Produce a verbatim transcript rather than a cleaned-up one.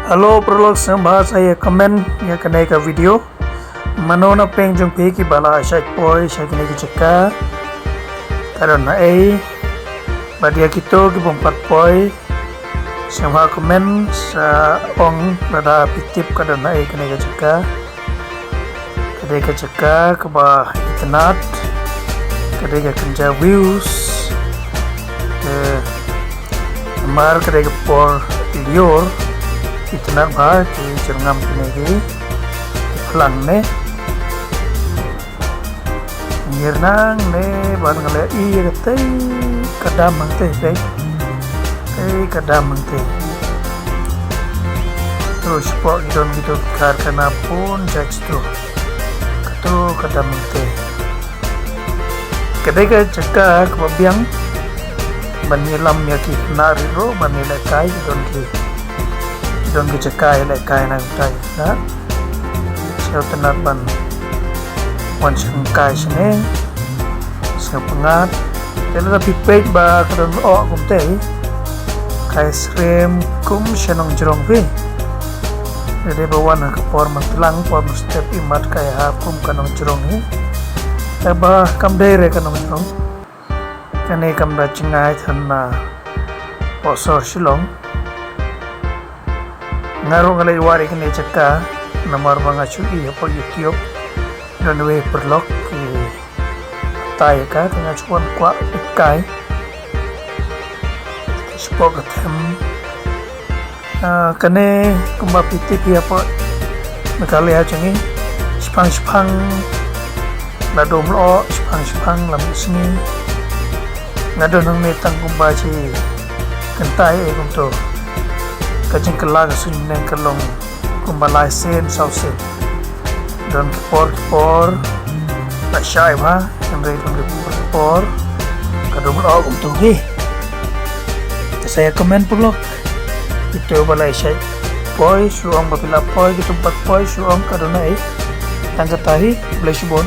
Hello paralok, sngewbha sa ïa comment ïa kane ka video. Mano na pdeng jong phi kiba la shait poi sha kane ka jaka? Ka don haei? Bad ïa kito ki bym pat poi, sngewbha comment sa ong lada phi tip ka don haei kane ka jaka. Ka dei ka jaka kaba itynnad, ka dei ka kynja views. Namar ka dei ka por lyiur, itynnad bha ki jyrngam kine ki phlang ne. Ngir nang ne ban nga leh ïa katei ka dam hangtei, tei ka dam hangtei. Terus spot ki don kito ki karkhana pun judge tu. Kato ka dam hangtei. Ka dei ka jaka kaba biang ban ïalam ïa ki khynnah rit ruh ban ïalehkai, ki don ki, ki don ki jaka ïalehkai na ka jaka. Sngewtynnad ban wan shong kai shane, sngewpyngngad. Te lada phi peit ba ka don lyoh kumtei, ka ïasyriem kum sha nongjrong phi. Lada ba wan ha ka por matlang, por mynstep imat ka ïahap kum ka nongjrong hi. Te ba kam dei re ka nongjrong. Kane kam da jngai than na Pohsor Shillong. Nga ruh nga leit wad ïa kane jaka namar ba nga shu i hapoh YouTube. Don wei paralok ki tai ka, te nga shu wan kwah peit kai. Spot ka them. Ah, kane kumba phi tip ïa phi, Meghalaya jong ngi, shipang shipang la dum lyoh, shipang shipang la mih sngi. Nga don hangne tang kumba shi kynta ei kumto. Ka jingkylla ka suiñ bneng ka long kumba lai sien saw sien. Don ki por ki por la shai bha, hynrei don ki por ki por ka dum lyoh kumto hi. Te sa ïa comment paralok. Kito ba la shait poi shu ong ba phi la poi, kito ba poi shu ong ka don haei. Tang kata hi, khublei shibun.